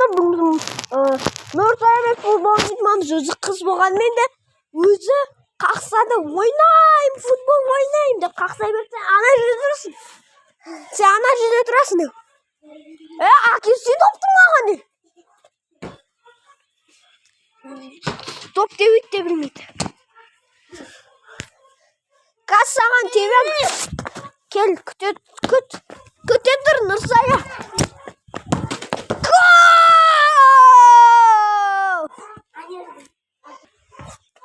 Достар, бүгін Нұрсаямен футбол ойнаймыз. Өзі қыз болғанымен де өзі қақсады, ойнаймын, футбол ойнаймын деп қақсай берсе, ана жерде тұрасың. Сен ана жерде тұрасың деп. Әкесі допты маған не? Доп тебеді де білмейді. Қазір саған тебем. Кел, күте, күт. Күте тұр, Нұрсая. Гол!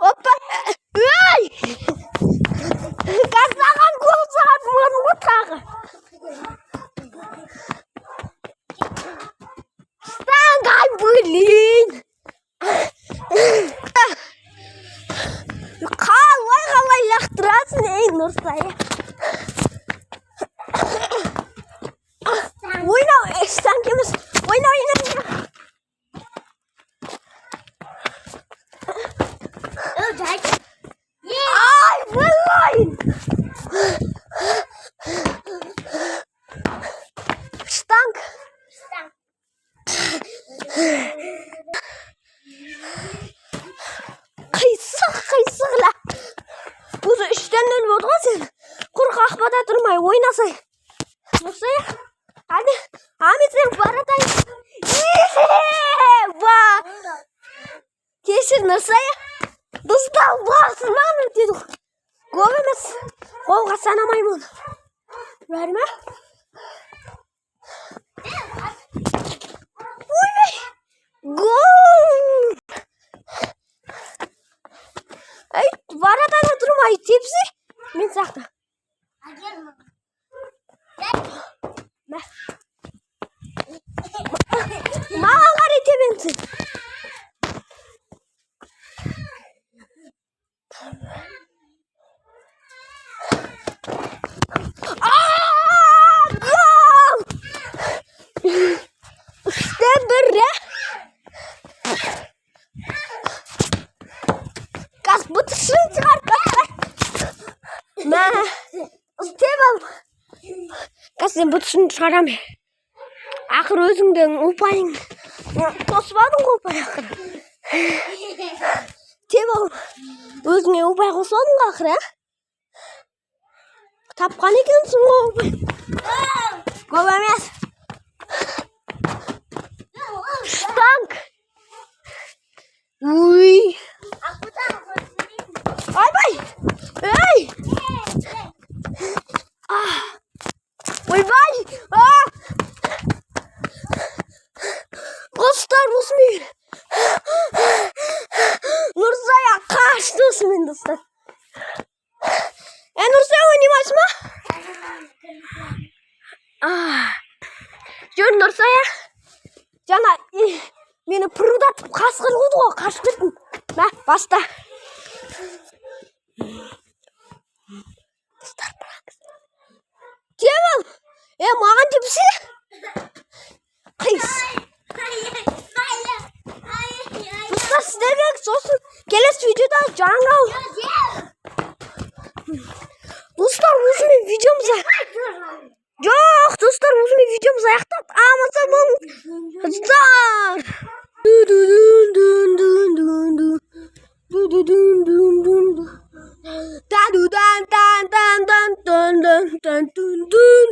Опа! Ей! Қазір саған гол соғатын болдым ғой тағы. Штанга, блин! Қалай қалай лақтырасың, ей, Нұрсая? Ойнау, штанга емес. Ойна, ойна, ойна. Ай, блин! Штанг. Қисық, қисық ла. Өзі 3-0 болды ғой сен. Құр қақпада тұрмай ойнасай. Нұрсая, қане, ами сен вратарь. Ба! Кешір, Нұрсая. Достар, басынан өтеді. Гол емес. Голға санамаймын оны. Бәрі ме? Ойбай! Гол! Ей, вратарда тұрмай тепсе, мен сияқты. Мә. Маған қарай тебемсің. Гол! 3-1, ә? Қазір бытышын шығарып таста. Мә, істеп ал. Қазір сен бытышын шығарамын. Ақыры өзіңдің ұпайың. Қосып алдың ғой ұпай ақыры. Теп ал. Өзіңе ұпай қосып алдың ғой ақыры, ә? Тапқан екенсің ғой ұпай. Гол емес. Штанг. Уй. Ойбай! Ей! Ойбай! Достар, осымен. Нұрсая қашты осымен, достар. Нұрсая, ойнамайсың ба? Жүр, Нұрсая. Жаңа мені пырылдатып қасқыр қуды ғой, қашып кеттім. Мә, баста. Достар, қараңыз. Теп ал. Маған тепсе. Қис. Достар, сіздерге сосын келесі видеода жаңа. Достар, осымен видеомыз. Жоқ, достар, осымен видеомыз аяқталды. Аман сау болыңыздар. Ду-ду-дун-дун-дун-дун. Ду-ду-дун-дун-дун-дун. Та-ду-дан-тан-тан-тан-тан-тан-тун-тун.